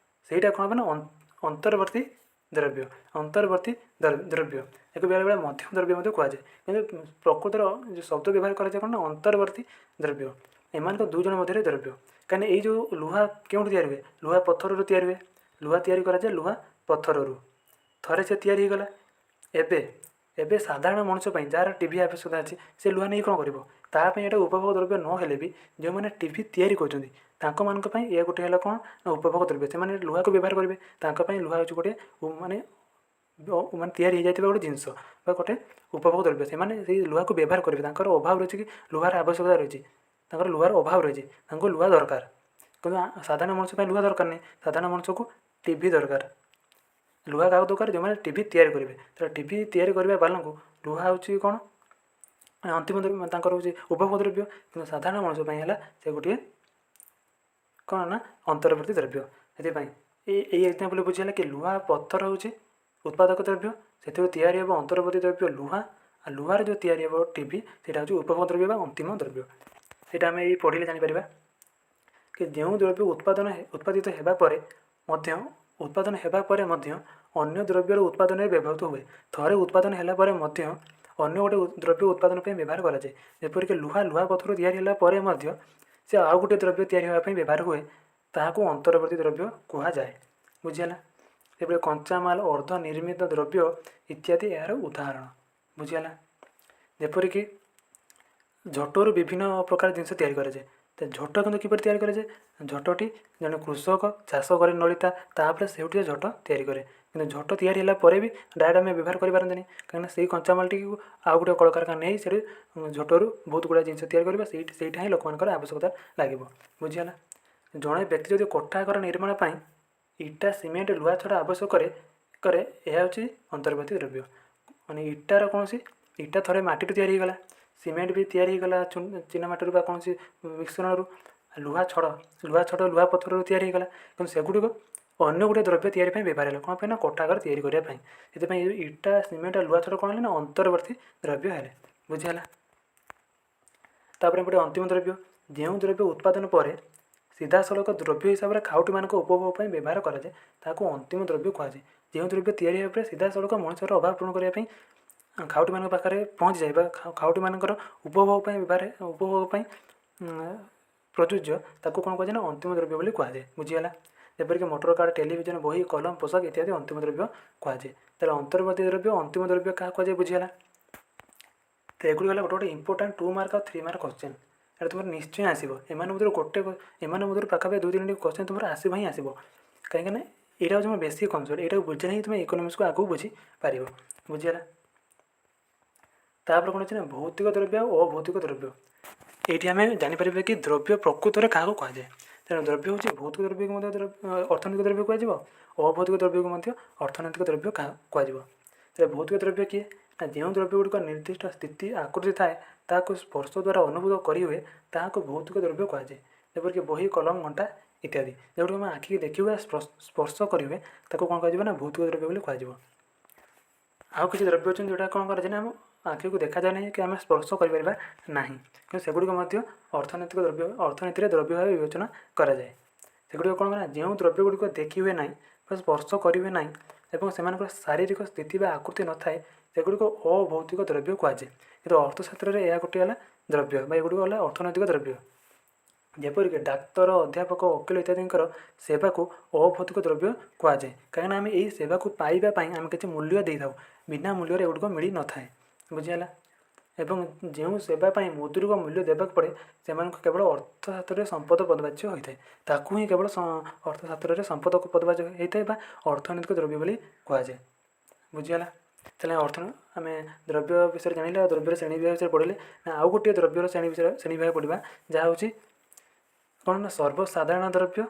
[SPEAKER 1] ସେଇଟା କ'ଣ ହେବ ନା ଅନ୍ତର୍ବର୍ତ୍ତୀ ଦ୍ରବ୍ୟ। ଅନ୍ତର୍ବର୍ତ୍ତୀ ଦ୍ରବ୍ୟ, ଏକୁ ବେଳେବେଳେ ମଧ୍ୟମ ଦ୍ରବ୍ୟ ମଧ୍ୟ କୁହାଯାଏ। କିନ୍ତୁ ପ୍ରକୃତର ଯେଉଁ ଶବ୍ଦ ବ୍ୟବହାର କରାଯାଏ କ'ଣ ନା ଅନ୍ତର୍ବର୍ତ୍ତୀ ଦ୍ରବ୍ୟ। ଏମାନଙ୍କ ଦୁଇ ଜଣ ମଧ୍ୟରେ ଦ୍ରବ୍ୟ। କାହିଁକିନା ଏଇ ଯେଉଁ ଲୁହା କେଉଁଠୁ ତିଆରି ହୁଏ? ଲୁହା ପଥରରୁ ତିଆରି ହୁଏ। ଲୁହା ତିଆରି କରାଯାଏ ଲୁହା ପଥରରୁ। ଥରେ ସେ ତିଆରି ହେଇଗଲା, ଏବେ ସାଧାରଣ ମଣିଷ ପାଇଁ, ଯାହାର ଟିଭି ଆବଶ୍ୟକତା ଅଛି, ସେ ଲୁହା ନେଇ କ'ଣ କରିବ? ତା ପାଇଁ ଏଇଟା ଉପଭୋଗ ଦ୍ରବ୍ୟ ନ ହେଲେ ବି ଯେଉଁମାନେ ଟିଭି ତିଆରି କରୁଛନ୍ତି, ତାଙ୍କମାନଙ୍କ ପାଇଁ ଏହା ଗୋଟେ ହେଲା କ'ଣ ନା ଉପଭୋଗ ଦ୍ରବ୍ୟ। ସେମାନେ ଲୁହାକୁ ବ୍ୟବହାର କରିବେ। ତାଙ୍କ ପାଇଁ ଲୁହା ହେଉଛି ଗୋଟିଏ ମାନେ ତିଆରି ହେଇଯାଇଥିବା ଗୋଟେ ଜିନିଷ ବା ଗୋଟେ ଉପଭୋଗ ଦ୍ରବ୍ୟ। ସେମାନେ ସେଇ ଲୁହାକୁ ବ୍ୟବହାର କରିବେ। ତାଙ୍କର ଅଭାବ ରହିଛି କି ଲୁହାର ଆବଶ୍ୟକତା ରହିଛି। ତାଙ୍କର ଲୁହାର ଅଭାବ ରହିଛି, ତାଙ୍କୁ ଲୁହା ଦରକାର। କିନ୍ତୁ ସାଧାରଣ ମଣିଷ ପାଇଁ ଲୁହା ଦରକାର ନାହିଁ। ସାଧାରଣ ମଣିଷକୁ ଟିଭି ଦରକାର। ଲୁହା କାହାକୁ ଦରକାର? ଯେଉଁମାନେ ଟିଭି ତିଆରି କରିବେ। ତ ଟିଭି ତିଆରି କରିବା ବାଲାଙ୍କୁ ଲୁହା ହେଉଛି କ'ଣ ଅନ୍ତିମ ଦ୍ରବ୍ୟ, ତାଙ୍କର ହେଉଛି ଉପଭୋଗ ଦ୍ରବ୍ୟ। କିନ୍ତୁ ସାଧାରଣ ମଣିଷ ପାଇଁ ହେଲା ସେ ଗୋଟିଏ କ'ଣ ନା ଅନ୍ତର୍ବର୍ତ୍ତୀ ଦ୍ରବ୍ୟ। ସେଥିପାଇଁ ଏଇ ଏକ୍ଜାମ୍ପଲ୍ ବୁଝିହେଲା କି ଲୁହା ପଥର ହେଉଛି ଉତ୍ପାଦକ ଦ୍ରବ୍ୟ, ସେଥିରୁ ତିଆରି ହେବ ଅନ୍ତର୍ବର୍ତ୍ତୀ ଦ୍ରବ୍ୟ ଲୁହା, ଆଉ ଲୁହାରେ ଯେଉଁ ତିଆରି ହେବ ଟିଭି, ସେଇଟା ହେଉଛି ଉପଭୋଗ ଦ୍ରବ୍ୟ ବା ଅନ୍ତିମ ଦ୍ରବ୍ୟ। ସେଇଟା ଆମେ ଏଇ ପଢ଼ିଲେ ଜାଣିପାରିବା କି ଯେଉଁ ଦ୍ରବ୍ୟ ଉତ୍ପାଦିତ ହେବା ପରେ ମଧ୍ୟ, ଉତ୍ପାଦନ ହେବା ପରେ ମଧ୍ୟ ଅନ୍ୟ ଦ୍ରବ୍ୟର ଉତ୍ପାଦନରେ ବ୍ୟବହୃତ ହୁଏ। ଥରେ ଉତ୍ପାଦନ ହେଲା ପରେ ମଧ୍ୟ ଅନ୍ୟ ଗୋଟେ ଦ୍ରବ୍ୟ ଉତ୍ପାଦନ ପାଇଁ ବ୍ୟବହାର କରାଯାଏ। ଯେପରିକି ଲୁହା, ଲୁହା ପଥର ତିଆରି ହେଲା ପରେ ମଧ୍ୟ ସେ ଆଉ ଗୋଟିଏ ଦ୍ରବ୍ୟ ତିଆରି ହେବା ପାଇଁ ବ୍ୟବହାର ହୁଏ, ତାହାକୁ ଅନ୍ତର୍ବର୍ତ୍ତୀ ଦ୍ରବ୍ୟ କୁହାଯାଏ। ବୁଝିହେଲା? ସେପରି କଞ୍ଚାମାଲ, ଅର୍ଦ୍ଧ ନିର୍ମିତ ଦ୍ରବ୍ୟ ଇତ୍ୟାଦି ଏହାର ଉଦାହରଣ। ବୁଝିହେଲା? ଯେପରିକି ଝୋଟରୁ ବିଭିନ୍ନ ପ୍ରକାର ଜିନିଷ ତିଆରି କରାଯାଏ। ତ ଝୋଟ କିନ୍ତୁ କିପରି ତିଆରି କରାଯାଏ? ଝୋଟଟି ଜଣେ କୃଷକ ଚାଷ କରେ ନଳିତା, ତାପରେ ସେଇଠି ଝୋଟ ତିଆରି କରେ। କିନ୍ତୁ ଝୋଟ ତିଆରି ହେଲା ପରେ ବି ଡାଇରେକ୍ଟ ଆମେ ବ୍ୟବହାର କରିପାରନ୍ତିନି, କାହିଁକିନା ସେଇ କଞ୍ଚାମାଲଟିକୁ ଆଉ ଗୋଟେ କଳକାରଖାନା ନେଇ ସେଠି ଝୋଟରୁ ବହୁତ ଗୁଡ଼ାଏ ଜିନିଷ ତିଆରି କରିବା, ସେଇଟା ହିଁ ଲୋକମାନଙ୍କର ଆବଶ୍ୟକତା ଲାଗିବ। ବୁଝିହେଲା? ଜଣେ ବ୍ୟକ୍ତି ଯଦି କୋଠା ଘର ନିର୍ମାଣ ପାଇଁ ଇଟା, ସିମେଣ୍ଟ, ଲୁହା ଛଡ଼ା ଆବଶ୍ୟକ କରେ, ଏହା ହେଉଛି ଅନ୍ତର୍ବର୍ତ୍ତୀ ଦ୍ରବ୍ୟ। ମାନେ ଇଟାର କୌଣସି ଇଟା ଥରେ ମାଟିରୁ ତିଆରି ହେଇଗଲା, ସିମେଣ୍ଟ ବି ତିଆରି ହେଇଗଲା ଚୀନା ମାଟିରୁ ବା କୌଣସି ମିଶ୍ରଣରୁ, ଲୁହା ଛଡ଼ ଲୁହା ପଥରରୁ ତିଆରି ହେଇଗଲା। କିନ୍ତୁ ସେଗୁଡ଼ିକ ଅନ୍ୟ ଗୋଟିଏ ଦ୍ରବ୍ୟ ତିଆରି ପାଇଁ ବ୍ୟବହାର ହେଲା। କ'ଣ ପାଇଁ ନା କୋଠା ଘର ତିଆରି କରିବା ପାଇଁ। ସେଥିପାଇଁ ଏ ଇଟା, ସିମେଣ୍ଟ, ଲୁହା ଛଡ଼ କ'ଣ ହେଲେ ନା ଅନ୍ତର୍ବର୍ତ୍ତୀ ଦ୍ରବ୍ୟ ହେଲେ। ବୁଝିହେଲା? ତାପରେ ଏପଟେ ଅନ୍ତିମ ଦ୍ରବ୍ୟ, ଯେଉଁ ଦ୍ରବ୍ୟ ଉତ୍ପାଦନ ପରେ ସିଧାସଳଖ ଦ୍ରବ୍ୟ ହିସାବରେ ଖାଉଟିମାନଙ୍କ ଉପଭୋଗ ପାଇଁ ବ୍ୟବହାର କରାଯାଏ, ତାହାକୁ ଅନ୍ତିମ ଦ୍ରବ୍ୟ କୁହାଯାଏ। ଯେଉଁ ଦ୍ରବ୍ୟ ତିଆରି ହେବା ପରେ ସିଧାସଳଖ ମଣିଷର ଅଭାବ ପୂରଣ କରିବା ପାଇଁ ଖାଉଟିମାନଙ୍କ ପାଖରେ ପହଞ୍ଚିଯାଏ ବା ଖାଉଟିମାନଙ୍କର ଉପଭୋଗ ପାଇଁ ବ୍ୟବହାର, ଉପଭୋଗ ପାଇଁ ପ୍ରଯୁଜ୍ୟ, ତାକୁ କ'ଣ କୁହାଯାଏ ନା ଅନ୍ତିମ ଦ୍ରବ୍ୟ ବୋଲି କୁହାଯାଏ। ବୁଝିହେଲା? ଯେପରିକି ମୋଟର କାର୍, ଟେଲିଭିଜନ, ବହି, କଲମ, ପୋଷାକ ଇତ୍ୟାଦି ଅନ୍ତିମ ଦ୍ରବ୍ୟ କୁହାଯାଏ। ତାହେଲେ ଅନ୍ତର୍ବର୍ତ୍ତୀ ଦ୍ରବ୍ୟ, ଅନ୍ତିମ ଦ୍ରବ୍ୟ କାହା କୁହାଯାଏ, ବୁଝିହେଲା? ତ ଏଗୁଡ଼ିକ ହେଲା ଗୋଟେ ଗୋଟେ ଇମ୍ପୋର୍ଟାଣ୍ଟ 2 ମାର୍କ ଆଉ 3 ମାର୍କ କ୍ୱେଶ୍ଚନ୍। ଏଇଟା ତୁମର ନିଶ୍ଚୟ ଆସିବ। ଏମାନଙ୍କ ମଧ୍ୟରୁ ଗୋଟେ, ଏମାନଙ୍କ ମଧ୍ୟରୁ ପାଖାପାଖି ଦୁଇ ତିନିଟି କ୍ୱେଶ୍ଚନ୍ ତୁମର ଆସିବ ହିଁ ଆସିବ। କାହିଁକିନା ଏଇଟା ହେଉଛି ମୋର ବେସିକ୍ କନସେପ୍ଟ। ଏଇଟାକୁ ବୁଝିଲେ ହିଁ ତୁମେ ଇକୋନୋମିକ୍ସକୁ ଆଗକୁ ବୁଝିପାରିବ। ବୁଝିହେଲା? ତାପରେ କ'ଣ ଅଛି ନା ଭୌତିକ ଦ୍ରବ୍ୟ ଆଉ ଅଭୌତିକ ଦ୍ରବ୍ୟ। ଏଇଠି ଆମେ ଜାଣିପାରିବା କି ଦ୍ରବ୍ୟ ପ୍ରକୃତରେ କାହାକୁ କୁହାଯାଏ। ତେଣୁ ଦ୍ରବ୍ୟ ହେଉଛି ଭୌତିକ ଦ୍ରବ୍ୟକୁ ମଧ୍ୟ ଅର୍ଥନୈତିକ ଦ୍ରବ୍ୟ କୁହାଯିବ, ଅଭୌତିକ ଦ୍ରବ୍ୟକୁ ମଧ୍ୟ ଅର୍ଥନୈତିକ ଦ୍ରବ୍ୟ କୁହାଯିବ। ତେବେ ଭୌତିକ ଦ୍ରବ୍ୟ କିଏ ନା ଯେଉଁ ଦ୍ରବ୍ୟ ଗୁଡ଼ିକ ନିର୍ଦ୍ଦିଷ୍ଟ ସ୍ଥିତି, ଆକୃତି ଥାଏ, ତାହାକୁ ସ୍ପର୍ଶ ଦ୍ୱାରା ଅନୁଭୂତ କରିହୁଏ, ତାହାକୁ ଭୌତିକ ଦ୍ରବ୍ୟ କୁହାଯାଏ। ଯେପରିକି ବହି, କଲମ, ଘଣ୍ଟା ଇତ୍ୟାଦି। ଯେଉଁଗୁଡ଼ିକ ଆମେ ଆଖିକି ଦେଖିହୁଏ, ସ୍ପର୍ଶ କରିହୁଏ, ତାକୁ କ'ଣ କୁହାଯିବ ନା ଭୌତିକ ଦ୍ରବ୍ୟ ବୋଲି କୁହାଯିବ। ଆଉ କିଛି ଦ୍ରବ୍ୟ ଅଛନ୍ତି, ଯେଉଁଟା କ'ଣ କରାଯାଏ ନା ଆମ ଆଖିକୁ ଦେଖାଯାଏ ନାହିଁ କି ଆମେ ସ୍ପର୍ଶ କରିପାରିବା ନାହିଁ, କିନ୍ତୁ ସେଗୁଡ଼ିକ ମଧ୍ୟ ଅର୍ଥନୈତିକ ଦ୍ରବ୍ୟ, ଅର୍ଥନୀତିରେ ଦ୍ରବ୍ୟ ଭାବେ ବିବେଚନା କରାଯାଏ। ସେଗୁଡ଼ିକ କ'ଣ ନା ଯେଉଁ ଦ୍ରବ୍ୟ ଗୁଡ଼ିକ ଦେଖି ହୁଏ ନାହିଁ ବା ସ୍ପର୍ଶ କରିହୁଏ ନାହିଁ ଏବଂ ସେମାନଙ୍କର ଶାରୀରିକ ସ୍ଥିତି ବା ଆକୃତି ନଥାଏ, ସେଗୁଡ଼ିକ ଅଭୌତିକ ଦ୍ରବ୍ୟ କୁହାଯାଏ। କିନ୍ତୁ ଅର୍ଥଶାସ୍ତ୍ରରେ ଏହା ଗୋଟିଏ ହେଲା ଦ୍ରବ୍ୟ ବା ଏଗୁଡ଼ିକ ହେଲା ଅର୍ଥନୈତିକ ଦ୍ରବ୍ୟ। ଯେପରିକି ଡାକ୍ତର, ଅଧ୍ୟାପକ, ଓକିଲ ଇତ୍ୟାଦିଙ୍କର ସେବାକୁ ଅଭୌତିକ ଦ୍ରବ୍ୟ କୁହାଯାଏ, କାହିଁକିନା ଆମେ ଏହି ସେବାକୁ ପାଇବା ପାଇଁ ଆମେ କିଛି ମୂଲ୍ୟ ଦେଇଥାଉ। ବିନା ମୂଲ୍ୟରେ ଏଗୁଡ଼ିକ ମିଳିନଥାଏ। ବୁଝିହେଲା? ଏବଂ ଯେଉଁ ସେବା ପାଇଁ ମୌଦ୍ରିକ ମୂଲ୍ୟ ଦେବାକୁ ପଡ଼େ, ସେମାନଙ୍କୁ କେବଳ ଅର୍ଥଶାସ୍ତ୍ରରେ ସମ୍ପଦ ପଦବାଚ୍ୟ ହୋଇଥାଏ। ତାକୁ ହିଁ କେବଳ ଅର୍ଥଶାସ୍ତ୍ରରେ ସମ୍ପଦ ପଦବାଚ୍ୟ ହେଇଥାଏ ବା ଅର୍ଥନୈତିକ ଦ୍ରବ୍ୟ ବୋଲି କୁହାଯାଏ। ବୁଝିହେଲା? ତାହେଲେ ଅର୍ଥ ଆମେ ଦ୍ରବ୍ୟ ବିଷୟରେ ଜାଣିଲେ ଆଉ ଦ୍ରବ୍ୟର ଶ୍ରେଣୀ ବିଭାଗ ବିଷୟରେ ପଢ଼ିଲେ। ଆଉ ଗୋଟିଏ ଦ୍ରବ୍ୟର ଶ୍ରେଣୀ ବିଷୟରେ, ଶ୍ରେଣୀ ବିଭାଗ ପଢ଼ିବା, ଯାହା ହେଉଛି କ'ଣ ନା ସର୍ବସାଧାରଣ ଦ୍ରବ୍ୟ।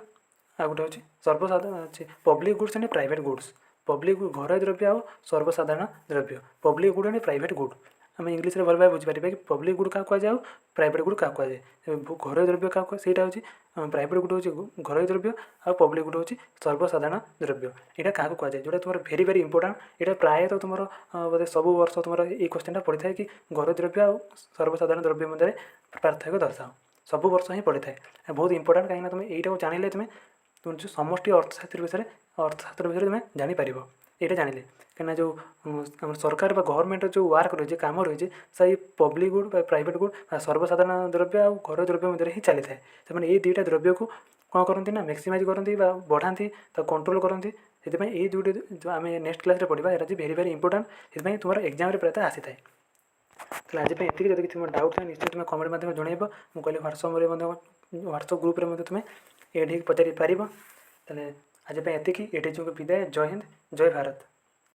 [SPEAKER 1] ଆଉ ଗୋଟେ ହେଉଛି ସର୍ବସାଧାରଣ ଅଛି public goods and private goods। Public ଘରୋଇ ଦ୍ରବ୍ୟ ଆଉ ସର୍ବସାଧାରଣ ଦ୍ରବ୍ୟ, public good and private good। ଆମେ ଇଂଲିଶରେ ଭଲ ଭାବେ ବୁଝିପାରିବା କି ପବ୍ଲିକ୍ ଗୁଡ୍ କାହାକୁ କୁହାଯାଏ ଆଉ ପ୍ରାଇଭେଟ୍ ଗୁଡ୍ କାହାକୁ କୁହାଯାଏ। ଘରୋଇ ଦ୍ରବ୍ୟ କାହାକୁ, ସେଇଟା ହେଉଛି ପ୍ରାଇଭେଟ୍ ଗୁଡ୍ ହେଉଛି ଘରୋଇ ଦ୍ରବ୍ୟ ଆଉ ପବ୍ଲିକ୍ ଗୁଡ୍ ହେଉଛି ସର୍ବସାଧାରଣ ଦ୍ରବ୍ୟ। ଏଇଟା କାହାକୁ କୁହାଯାଏ, ଯେଉଁଟା ତୁମର ଭେରି ଭେରି ଇମ୍ପୋର୍ଟାଣ୍ଟ। ଏଇଟା ପ୍ରାୟତଃ ତୁମର ବୋଧେ ସବୁ ବର୍ଷ ତୁମର ଏଇ କ୍ୱେଶ୍ଚନଟା ପଡ଼ିଥାଏ କି ଘରୋଇ ଦ୍ରବ୍ୟ ଆଉ ସର୍ବସାଧାରଣ ଦ୍ରବ୍ୟ ମଧ୍ୟରେ ପାର୍ଥକ୍ୟ ଦର୍ଶାଅ। ସବୁ ବର୍ଷ ହିଁ ପଡ଼ିଥାଏ। ବହୁତ ଇମ୍ପୋର୍ଟାଣ୍ଟ, କାହିଁକିନା ତୁମେ ଏଇଟାକୁ ଜାଣିଲେ ତୁମେ ତୁମର ଯେଉଁ ସମଷ୍ଟି ଅର୍ଥଶାସ୍ତ୍ର ବିଷୟରେ ତୁମେ ଜାଣିପାରିବ ଏଇଟା ଜାଣିଲେ। କାହିଁକିନା ଯେଉଁ ଆମର ସରକାର ବା ଗଭର୍ଣ୍ଣମେଣ୍ଟର ଯେଉଁ ୱାର୍କ ରହିଛି, କାମ ରହିଛି, ସେଇ ପବ୍ଲିକ୍ ଗୁଡ୍ ବା ପ୍ରାଇଭେଟ୍ ଗୁଡ୍ ବା ସର୍ବସାଧାରଣ ଦ୍ରବ୍ୟ ଆଉ ଘରୋଇ ଦ୍ରବ୍ୟ ମଧ୍ୟରେ ହିଁ ଚାଲିଥାଏ। ସେମାନେ ଏଇ ଦୁଇଟା ଦ୍ରବ୍ୟକୁ କ'ଣ କରନ୍ତି ନା ମ୍ୟାକ୍ସିମାଇଜ୍ କରନ୍ତି ବା ବଢ଼ାନ୍ତି, ତାକୁ କଣ୍ଟ୍ରୋଲ୍ କରନ୍ତି। ସେଥିପାଇଁ ଏଇ ଦୁଇଟି ଯେଉଁ ଆମେ ନେକ୍ସଟ କ୍ଲାସ୍ରେ ପଢ଼ିବା, ଏଇଟା ହେଉଛି ଭେରି ଭେରି ଇମ୍ପୋର୍ଟାଣ୍ଟ। ସେଥିପାଇଁ ତୁମର ଏକ୍ଜାମ୍ରେ ପ୍ରାୟତଃ ଆସିଥାଏ। ତାହେଲେ ଆଜି ପାଇଁ ଏତିକି। ଯଦି କିଛି ତୁମର ଡାଉଟ୍ ଥାଏ, ନିଶ୍ଚୟ ତୁମେ କମେଣ୍ଟ ମାଧ୍ୟମରେ ଜଣାଇବ। ମୁଁ କହିଲି ହ୍ୱାଟ୍ସଆପ୍ରେ ମଧ୍ୟ, ହ୍ୱାଟ୍ସଆପ୍ ଗ୍ରୁପ୍ରେ ମଧ୍ୟ ତୁମେ ଏଇଠି ପଚାରି ପାରିବ। ତାହେଲେ ଆଜି ପାଇଁ ଏତିକି। ଏଇଠି ବିଦାୟ। ଜୟ ହିନ୍ଦ, ଜୟ ଭାରତ।